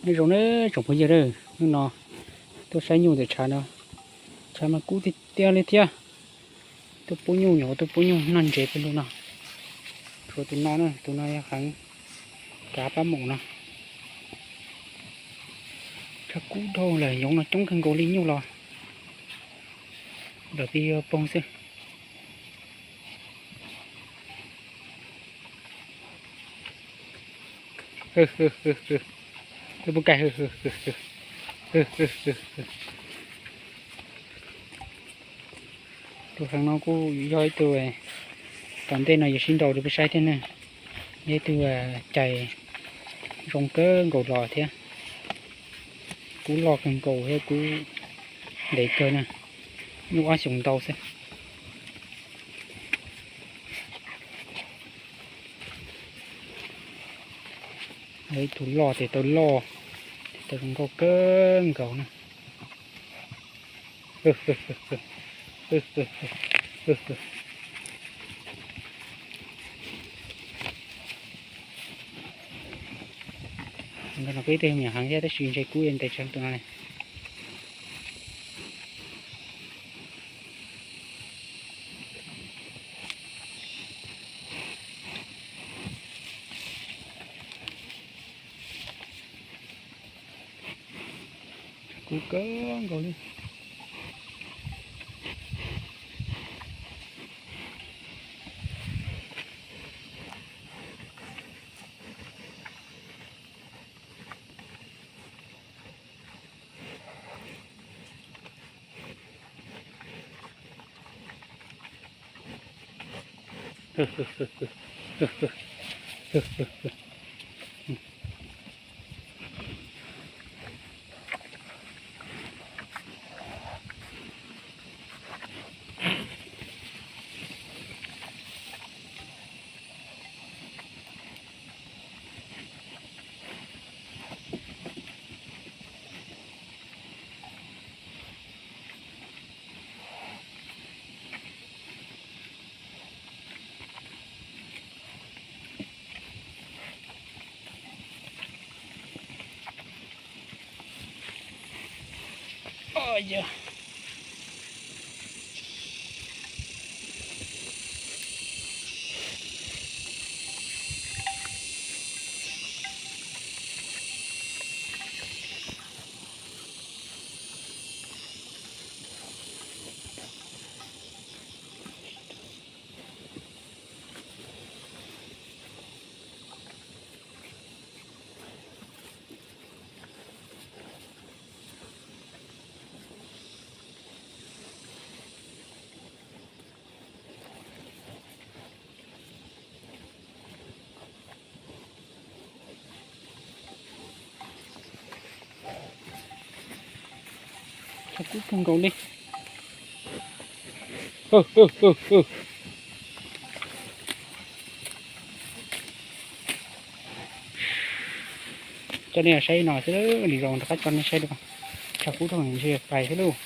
Nyob zoo nawb tsoom phooj ywg, hnub no tuaj saib nyuj ntawm tshav no, tshav mas kub tiag tiag li thiab. Tuaj pub nyuj, nyuam qhuav tuaj pub nyuj noj ntses pem lug no, tshuav tus no na, tus no yog heev, kav pab mus no. Tshav kub dhau lawm, yoov no coob kawg nkaus li, nyuj los lawm tias yuav poob xwb. Tus heev no kuj yog ib tug, tom ntej no yuav sib nrau rau peb saib thiab ne. Yog ib tug cais zoo kawg nkaus los thiab, kub loj kawg nkaus thiab kub ntev kawg na, nyuj ob xyoos ntau xwb. Ib tug loj, tes taw loj, tes taw zoo nkauj kawg nkaus na. Ntawm no kuj ib tug me nyuam heev thiab tab sis ntshe kub ntev tshaj tus no li. Kub kawg nkaus li. Tshav kub kawg nkaus li. Coj nej saib no xwb, nws zoo rov qab coj nej saib dua. Tshav kub dhau ntshe pais xwb lauj.